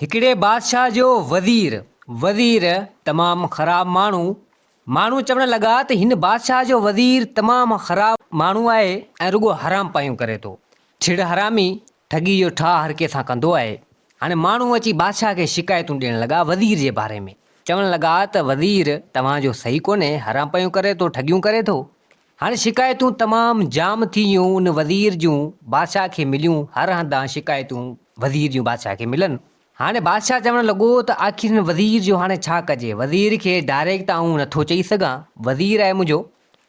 هڪڙي بادشاهه جو وزير، وزير تمام خراب ماڻهو، ماڻهو چوڻ لڳا ته هن بادشاهه جو وزير تمام خراب ماڻهو آهي ۽ رڳو حرام پايون ڪري ٿو. ٺڙ حرامي، ٺڳي جو ٺاهه هر ڪنهن سان ڪندو آهي. هاڻي ماڻهو اچي بادشاهه کي شڪايتون ڏيڻ لڳا وزير جي باري ۾. چوڻ لڳا ته وزير توهان جو صحيح ڪونهي، حرام پايون ڪري ٿو، ٺڳيون ڪري ٿو. هاڻي شڪايتون تمام جام ٿي ويون ان وزير جون بادشاهه کي مليون، هر هنڌان شڪايتون وزير جون بادشاهه کي ملن. هاڻي بادشاهه چوڻ لڳو ته آخر هن وزير جو هاڻي ڇا ڪجي؟ وزير کي ڊائريڪٽ ته آئون نٿو چئي سگهان، وزير آهي منهنجو،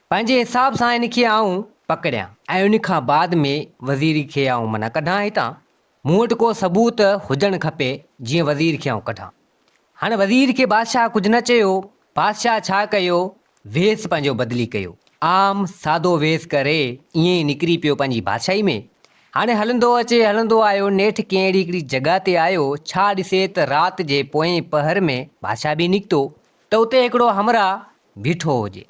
پنهنجي حساب سان هن کي آئون پڪڙيان ۽ ان کان بعد ۾ وزير کي آئون منع ڪڍان هتان، مون وٽ ڪو ثبوت هجڻ کپي جيئن وزير کي آئون ڪڍان. هاڻي وزير کي بادشاهه ڪجهه نه چيو، بادشاهه ڇا ڪيو، ويس پنهنجو بدلي ڪيو. عام سادو ويس ڪري ائين ئي نڪري پيو پنهنجي بادشاهي ۾. هاڻي هلندو اچي هلندو آيو نيٺ ڪنهن اهڙي هڪڙي جڳهه تي آيو ڇا ڏسي ته رات جي پوئين پهر ۾ بادشاهه به نڪتو ته اتي هڪڙو همراهه بيٺو هجي.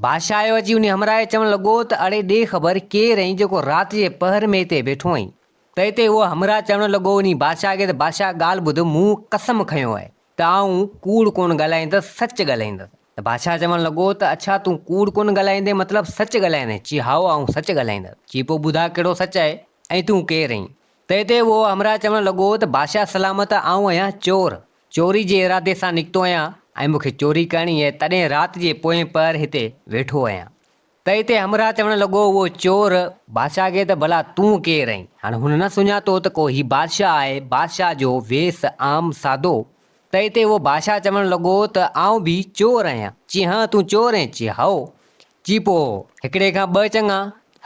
بادشاهه آيو اچي انهي همراهه کي چوڻ لڳو ته اڙي ڏي خبر ڪير آهين جيڪو رات جي پهر ۾ هتي ويٺو آهين؟ ته اتي اهو همراهه چوڻ لڳو انهي بادشاهه کي ته بادشاهه ڳالهه ٻڌ مون قسم کنيو آهي ته آئون ڪوڙ ڪونه ڳالهائيندس سچ ڳالهائيندس. ته بادشاهه چوڻ لڳو ته اڇا تون ڪوڙ ڪونه ڳالهائيندين مطلب سچ ڳالهائيندين؟ چي هائو آئون سچ ڳالهائيندس. چي پوء ٻڌاء ڪهڙو سچ آهي ۽ تون ڪير آهين؟ ته اتي اهو همراهه چوڻ لڳو ته بادشاهه سلامت آئون آهيان چور، چوري جي ارادي سان نڪتو آهيان ۽ مون کي چوري ڪرڻي آهي تڏهن رات جي پوئين پهر هتي ويٺو آهيان. ته اتي همراهه چوڻ لڳو، اهو چور، بادشاهه کي ته ڀلا تون ڪير آهين؟ هاڻي هن نه سڃاتو ته ڪو هي بادشاهه آهي، بادشاهه جو ويس عام سادو. ته اتي اهو بادشاهه چوڻ لڳو ته آئون به چور آهيان. چي هان تون چور آهين؟ چي هائو. چي پوء هڪڙي کان ٻه چڱا،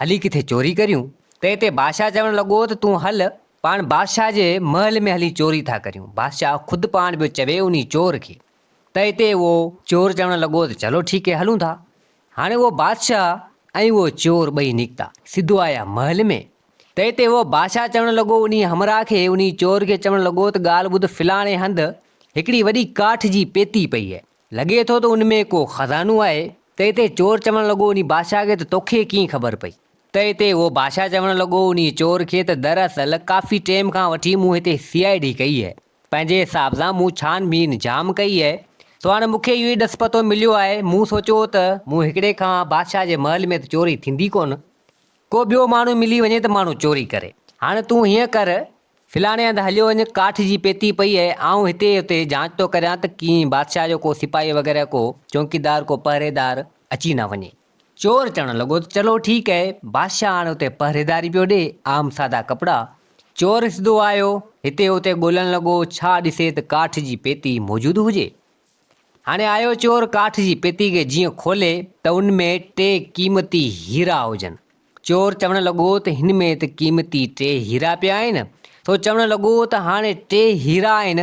هلي ڪٿي چوري ڪريون. ته اتي بادشاهه چوڻ لڳو ته تون هل، پاڻ بادشاهه جي محل ۾ هلي چوري ٿا ڪريون. بادشاهه خود پاڻ پيو چوي انهي چور کي. ته اتي اهو چور چوڻ لڳو ته چلو ٺيڪ هي هلون ٿا. هاڻي اهو بادشاهه ۽ اهو چور ٻئي نڪتا، سڌو آيا محل ۾. ته اتي اهو بادشاهه چوڻ لڳو انهي همراهه کي، انهي چور کي چوڻ لڳو ته ڳالهه ٻڌ فلاڻي هنڌ هڪڙي وڏي ڪاٺ جي پيتي پئي آهي، لڳي ٿو ته ان ۾ ڪو خزانو آهي. ته اتي چور چوڻ لڳو انهي بادشاهه کي ته توکي ڪيئن خبر پئي؟ ته اتي اهو بادشاهه چوڻ لڳو انهي چور کي ته دراصل ڪافي ٽيم کان وٺي مون هتي سي I D ڪئي آهي. پنهنجي حساب سان مون ڇان بين جام ڪئي اهي، سو هاڻي مون کي اهو ئي ڏس پتو مليو آهي. مون سوچيو ته مون هڪڙي کان بادشاهه جي محل ۾ ته چوري ٿيندي ڪونه. ڪو ٻيو ماڻهو ملي وڃي ته ماڻهو چوري ڪري. هاڻي تون هيئن ڪر، فلاڻي هنڌ هليو وڃ، ڪاٺ جي پيتي پئي اهي، آئون هتي هتي جانچ ٿو ڪريان ته ڪيئن بادشاهه جو ڪو سپاهي وغيره ڪو چونڪيدار ڪو پهريدار اچي نه وڃي. چور چوڻ لڳو ته چلو ٺيڪ اهي. بادشاهه هاڻي اتي پهريداري پيو ڏي، عام سادا ڪپڙا. چور سڌو آيو، هتي اتي ڳولڻ لڳو، ڇا ڏسي ته ڪاٺ جي پيتي موجود هجي. هاڻي آيو چور ڪاٺ جي پيتي کي جيئن کولي ته ان ۾ ٽي قيمتي هيرا هجن. چور چوڻ لڳو ته هن ۾ ته قيمتي ٽي هيرا پيا آهن. سو چوڻ لڳو ته هاڻي ٽي هيرا آهن،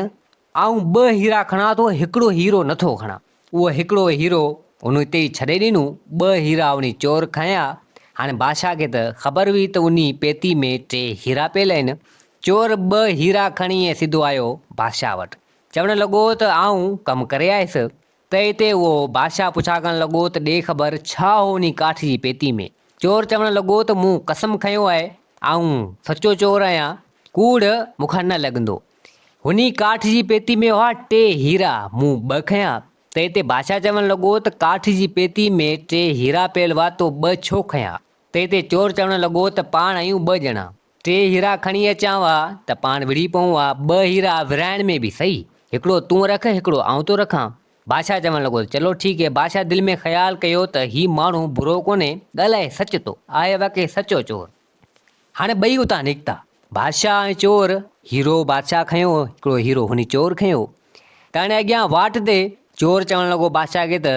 آئون ٻه هيرا کڻان ٿو، هڪڙو هيرو نٿو کڻان. اهو هڪڙو هيرو هن اتي ئي ڇڏي ڏنو. ٻه هيرا انهي چور کنيا. هاڻي بادشاهه کي ته خبر هئي ته انهي پيتي ۾ ٽي هيرا پيل آهن. چور ٻه هيرا کڻي ۽ سڌو آيو بادشاهه وٽ. چوڻ لڳو ته آئون ڪم ڪري آيس. ته اتي اهو بادشاهه پڇا ڪرڻ لڳو ته ڏي خبر ڇا هو انهي ڪاٺ جي پيتي ۾؟ چور چوڻ لڳو ته مون قسم کنيو آهي، آئون سچو چور آهيان، ڪوڙ مون کان نه لڳندو. هني ڪاٺ جي پيتي ۾ هئا ٽي هيرا، مون ٻه کنيا. ته اتي بادشاهه چوڻ لڳو ته ڪاٺ جي پيتي ۾ ٽي هيرا پيل هئا، تو ٻه ڇو کنيا؟ ته اتي چور چوڻ لڳو ته پاڻ آهيون ٻه ڄڻا، ٽي هيرا کڻي اچان ها ته پاڻ وڙهي پئون ها، ٻه هيرا ورهائڻ ۾ به سهي، هڪڙو تون رک، هڪڙو آئون ٿو رکان. بادشاهه چوڻ لڳو ته چلو ٺيڪ هي. بادشاهه دل ۾ خيال ڪيو ته هي ماڻهو برو ڪونهي، ڳالهائي سچ ٿو، آهي واقعي سچو چور. هاڻي ٻئي اتان نڪتا. بادشاهه ۽ چور، هيرو بادشاهه کنيو، هڪڙو هيرو هن چور کنيو. ته هاڻي اڳيان واٽ تي چور چوڻ لڳو بادشاهه کي ته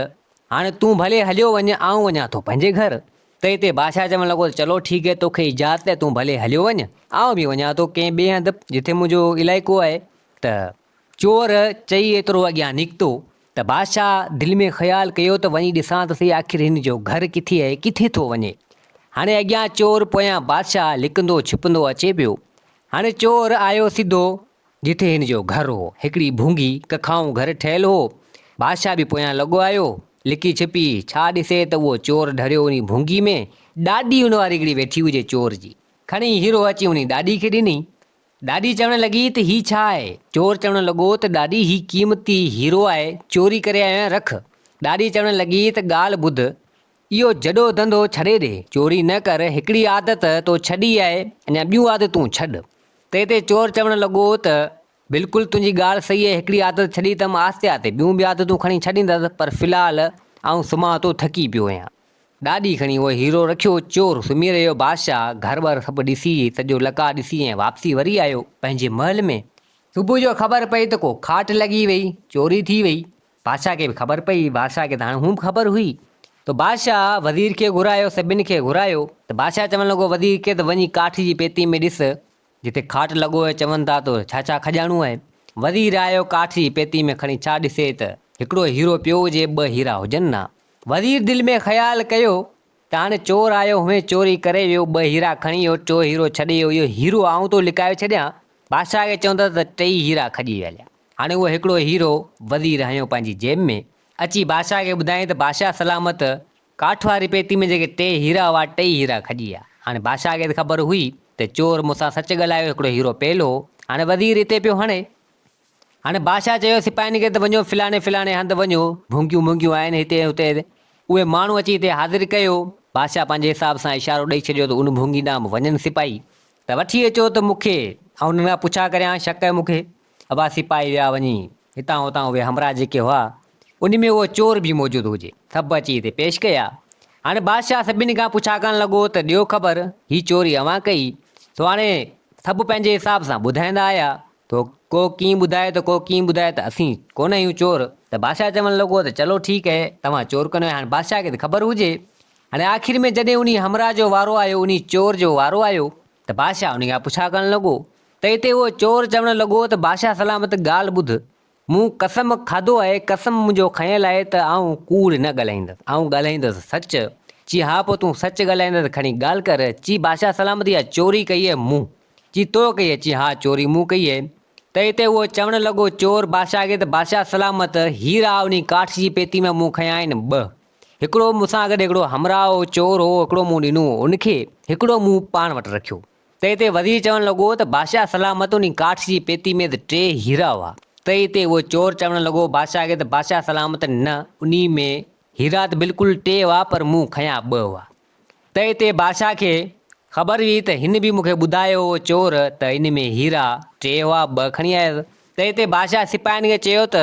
هاڻي تون ڀلي هليو وڃ، آئون وڃان ٿو پنهنجي گهر. ته اتي بادشاهه چوڻ لڳو ته چلو ٺيڪ هي، توکي اجازت آهي، تون ڀلي هليو وڃ، آئون به وڃان ٿو ڪنهن ٻئي هنڌ جتي منهنجو علائقو آهي. ته چور چئي ايترو اڳيان نڪتو ته بادشاهه دل ۾ خيال ڪيو ته وڃي ڏسان ته سهي آخر هن جو گهر ڪٿي آهي، ڪٿي ٿو وڃي. هاڻي اڳيان چور پويان بادشاهه لڪندو ڇپندو اچي پيو. هاڻي چور آيو سڌو جٿي هن جو گهر هو. هڪڙي ڀونگي ڪکائون گهر ٺهيل هو. بادشاهه به پويان لڳو آيو. لڪي ڇپي ڇا ڏسي ته اهو چور ڍريو انهي ڀونگي ۾. ڏاڏي ان واري هڪڙي ويٺي هجي چور جي. کڻي هيرو اچي انهي ڏاڏي کي ڏني. ڏاڏي چوڻ لڳي ته هي ڇا آهي؟ چور چوڻ لڳو ته ڏاڏي هي قيمتي هيرو آهي، چوري ڪري آيو آهيان، رک. ڏاڏي چوڻ لڳي ته ڳالهه ٻڌ، اهو جڏو ڌنڌو ڇڏي ڏي، چوري نه ڪر، هڪڙي عادت تو ڇڏي آهي، اڃا ٻيون عادتون ڇڏ. تنهن تي چور چوڻ لڳو ته بلڪل تنهنجي ڳالهه صحيح آهي، هڪڙي عادت ڇڏي اٿم، آهستي آهستي ٻيون به عادتون کڻي ڇڏيندس، پر في الحال آئون سمهان ٿو، ٿڪي پيو آهيان. ڏاڏي کڻي اهو هيرو رکيو، چور سمهي رهيو، بادشاهه گهر ٻر سڀ ڏسي، سڄو لقاء ڏسي ۽ واپسي وري آيو پنهنجي محل ۾. صبح جو خبر پئي ته ڪو کاٽ لڳي وئي، چوري ٿي وئي. بادشاهه کي به خبر پئي، بادشاهه کي ته هاڻي هونء به خبر هئي ته بادشاهه وزير کي گهرايو، سڀني کي گهرايو ته بادشاهه چوڻ لڳو وزير کي ته وڃي ڪاٺ جي پيتي ۾ ڏس، جتي کاٽ لڳو آهي چون ٿا ته ڇا ڇا کڄاڻو آهي. وزير آيو ڪاٺ جي پيتي ۾ کڻي ڇا ڏسي ته هڪڙو هيرو پيو هجي ٻه هيرا هجن نه. وزير دل ۾ خيال ڪيو ته هاڻي چور آيو هئين چوري ڪري ويو ٻه هيرا کڻي ويو ٽيو هيرو ڇڏي ويو اهو هيرو آئون ٿو لڪايو ڇڏيان. بادشاهه کي چوندس ته ٽيئي هيرا کڄي ويا هليا. هاڻي اهو هڪڙو هيرو وزير هنيو پنهنجي جيب ۾. اچي بادشاهه کي ٻڌايائين ته بادشاهه سلامت ڪاٺ واري پيتي ۾ جيڪي ٽي هيرا هئا، ٽيئي هيرا کڄي ويا. هاڻي بادشاهه کي ته خبر هئي ته چور مون سان سچ ڳالهايو، هڪڙو هيرو پيل هو. هاڻي وزير هتي پيو هڻي. هاڻي بادشاهه چيو سپاهين کي ته وڃو فلاڻي فلاڻي هنڌ وڃو، ڀونگيون مونگيون آهن هتي ۽ هتي. اهي ماڻهو اچي هتي حاضر ڪيو. بادشاهه پنهنجي حساب سان اشارو ڏئي ڇڏيو ته ان ڀونگي ڏانهن به وڃن سپاهي ته وٺي اچو ته مون کي آئون انهن کان پڇا ڪريان، شڪ آهي مون کي. ابا سپاهي ويا وڃي هتان هتان اهي همراهه جيڪي هئا ان ۾ اهو چور به موجود هجي سڀ اچي هتي پيش ڪيا. هاڻي بادشاهه سڀني کان پڇا ڪرڻ لڳو ته ڏيو خبر هي چوري اوهان ڪئي؟ سو هاڻي سڀ پنهنجي حساب سان ٻڌائيندا آيا ته ڪو ڪيئن ٻڌائي ته ڪو ڪيئن ٻڌائي ته اسين ڪونه آهيون چور ته بادشاهه چوڻ لڳو ته چلو ٺيڪ اهي توهان چور ڪونه آهيو هاڻي بادشاهه کي ته خبر هجي هاڻي آخر ۾ جڏهن انهي همراهه جو وارو آيو انهي چور جو وارو آيو ته بادشاهه انهي کان پڇا ڪرڻ لڳو ته اتي اهو چور چوڻ لڳو ته بادشاهه سلامت ڳالهه ٻڌ، مون قسم کاڌو آهي، قسم منهنجو کنيل آهي ته آئون ڪوڙ نه ڳالهائيندس، آئون ڳالهائيندس سچ. چي ها پوء تون سچ ڳالهائيندين ته کڻي ڳالهه ڪر. چي بادشاهه سلامت اها چوري ڪئي آهي مون. چي تو ڪئي آهي؟ چي ها چوري مون ڪئي آهي. ته اتي اهو چوڻ لڳو چور بادشاهه کي ته بادشاهه سلامت هيرا انهي ڪاٺ جي پيتي ۾ مون کنيا آهن ٻه. هڪڙو مون سان گڏ هڪڙو همراهه هو چور هو، هڪڙو مون ڏنو ان کي، هڪڙو مون پاڻ وٽ رکيو. تنهن تي وزير چوڻ لڳو ته بادشاهه سلامت انهي ڪاٺ جي پيتي ۾ ته ٽي هيرا هئا. تنهن تي اهو چور چوڻ لڳو بادشاهه کي ته بادشاهه سلامت نه انهي ۾ هيرا ته بلڪل ٽي هئا پر مون کنيا ٻه هئا. تنهن تي بادشاهه کي خبر هئي ته هن به مون کي ٻڌايو هو چور ته ان ۾ هيرا ٽي هئا ٻه کڻي آيس. تنهن تي بادشاهه سپاهين کي چيو ته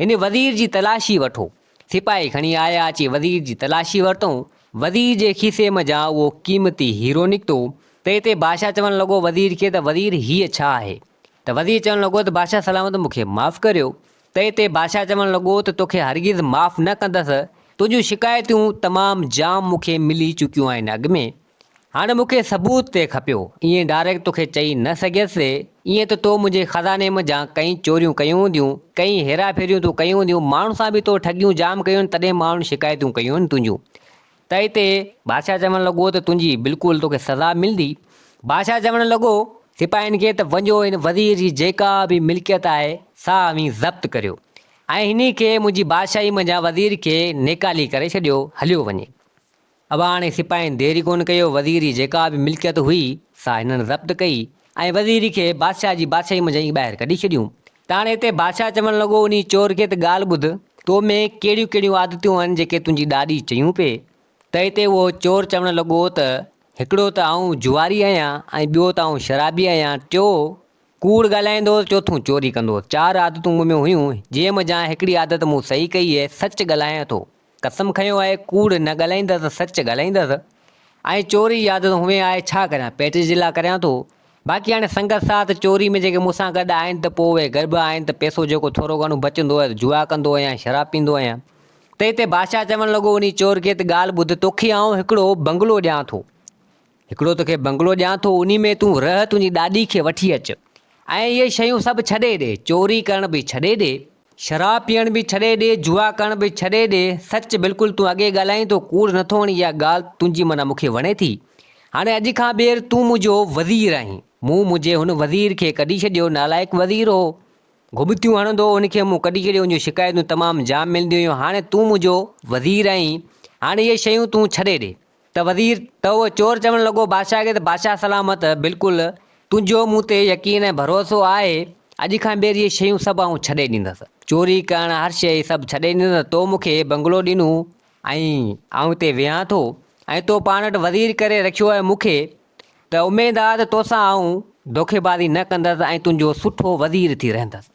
هن وزير جي تلاشي وٺو. سپاهي کڻي آيا، اچي وزير جي تلاشي ورتئون. وزير جي کيسي منجهان اهو قيمتي هيرو نڪتو. تنهن تي بادشاهه چوڻ لڳو وزير کي ته وزير هيء ڇا آهي؟ ته وزير چوڻ لڳو ته بادشاهه سلامت مون کي معاف ڪريو. تنهن تي بادشاهه چوڻ لڳو ته توکي هرگز معاف نه ڪندس، تنهنجون شڪايتون تمام جام مون کي ملي چڪيون آهن اڳ ۾. هاڻي مون کي ثبوت تي کپيو، ائين ڊائريڪٽ توکي چئي نه سگهيس، ائين ته تو منهنجي خزاني منجهان ڪئين چوريون ڪيون هونديون، ڪئين هيرا ڦيريون تو ڪيون هونديون، ماڻهن سان به تو ٺڳيون جام ڪيون آهن، تڏهن ماڻهن شڪايتون ڪيون آهن تنهنجون. ته اتي بادشاهه چوڻ لڳو ته تنهنجي بلڪل توکي سزا ملندي. بادشاهه چوڻ لڳو سپاهين کي ته وڃو هن وزير جي جيڪا به ملڪيت آهي سا اوهين ضبط ڪريو ۽ هني کي منهنجي بادشاهي منجهان وزير کي نيڪالي ڪري ڇڏيو، هليو وڃي. ابا هاڻي سپاهين دير ئي ڪونه ڪيو، وزير جي جيڪا به ملڪيت هئي، سا هنن ضبط ڪئي ۽ وزير کي بادشاهه جي بادشاهي منجهان ئي ٻاهر ڪڍي ڇڏيون. ته هاڻي هتي بادشاهه چوڻ لڳو انهي چور کي ته ڳالهه ٻڌ، تو ۾ ڪهڙيون ڪهڙيون عادتيون آهن جيڪي تنهنجي ڏاڏي چيون پئي؟ ته هتي اهو چور چوڻ لڳو ته هڪڙو ته آئون جواري آهيان ۽ ٻيو ته آئون شرابي آهيان، ٽيو ڪوڙ ڳالهائيندو هوس، چوٿون چوري ڪندو هوس. چار عادتون مون ۾ هيون، جنهن منجهان هڪڙي عادت مون صحيح ڪئي اهي، سچ ڳالهايان ٿو. قسم کنيو آهي ڪوڙ نه ڳالهائيندس سچ ڳالهائيندس ۽ چوري جي عادت هونئن آهي ڇا ڪريان پيٽ جي لاء ڪريان ٿو باقي هاڻي سنگت ساٿ چوري ۾ جيڪي مون سان گڏ آهن ته پوء اهي گڏ به آهن ته پئسو جيڪو ٿورو گهڻو بچندو آهي ته جوا ڪندو آهيان شراب پيندو آهيان ته هتي بادشاهه چوڻ لڳو انهي چور کي ته ڳالهه ٻڌ توکي آئون هڪڙو بنگلو ڏيان ٿو هڪڙو توکي بنگلو ڏيان ٿو انهي ۾ تون رهه تنهنجي ڏاڏي کي وٺي اچ ۽ اهي شيون سڀ ڇڏي ڏي چوري ڪرڻ به ڇڏي ڏي شراب پيئڻ به ڇڏي ڏي، جوا ڪرڻ به ڇڏي ڏي، سچ بلڪل تون اڳي ڳالهائين ٿو، ڪوڙ نٿو هڻين، اها ڳالهه تنهنجي معنيٰ مون کي وڻي ٿي. هاڻي اڄ کان ٻيهر تون منهنجو وزير آهين. مون منهنجي هن وزير کي ڪڍي ڇڏيو، نالائق وزير هو، گهٻتيون هڻندو هو، ان کي مون ڪڍي ڇڏيو، ان جون شڪايتون تمام جام ملنديون هيون، هاڻي تون منهنجو وزير آهين، هاڻي اهي شيون تون ڇڏي ڏي. ته وزير ته اهو چور چوڻ لڳو بادشاهه کي ته بادشاهه سلامت، بلڪل! تنهنجو مون تي يقين ۽ ڀروسو آهي، اڄ کان ٻيهر اهي شيون سڀ آئون ڇڏي ڏيندس. چوري ڪرڻ، هر شيء سڀ ڇڏي ڏيندس. تو مون کي بنگلو ڏنو ۽ آئون هتي ويهان ٿو ۽ تو پاڻ وٽ وزير ڪري رکيو آهي مون کي ته اميد آهي ته توسان آئون دوکيبازي نه ڪندس ۽ تنهنجو سٺو وزير ٿي رهندس.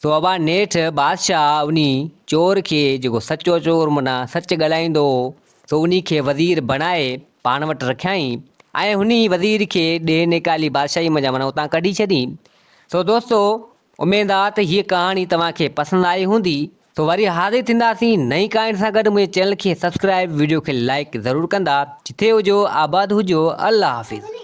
سو ابا نيٺ بادشاهه انهي چور کي جيڪو سچو چور معنيٰ سچ ڳالهائيندو هو سو انهي کي وزير بڻائي پاڻ وٽ رکيائين ۽ انهي وزير کي ڏيهه نيڪالي بادشاهي منجهان معنيٰ اتان ڪڍي ڇڏين. سو دوستو اميد آ ته هيء ڪهاڻي توهان کي پسند آئي هوندي. سو وري حاضر ٿينداسين نئين ڪهاڻي سان گڏ منهنجي چينل کي سبسڪرائب وڊيو کي لائيڪ ضرور ڪندا جٿي هجو آباد هجو الله حافظ.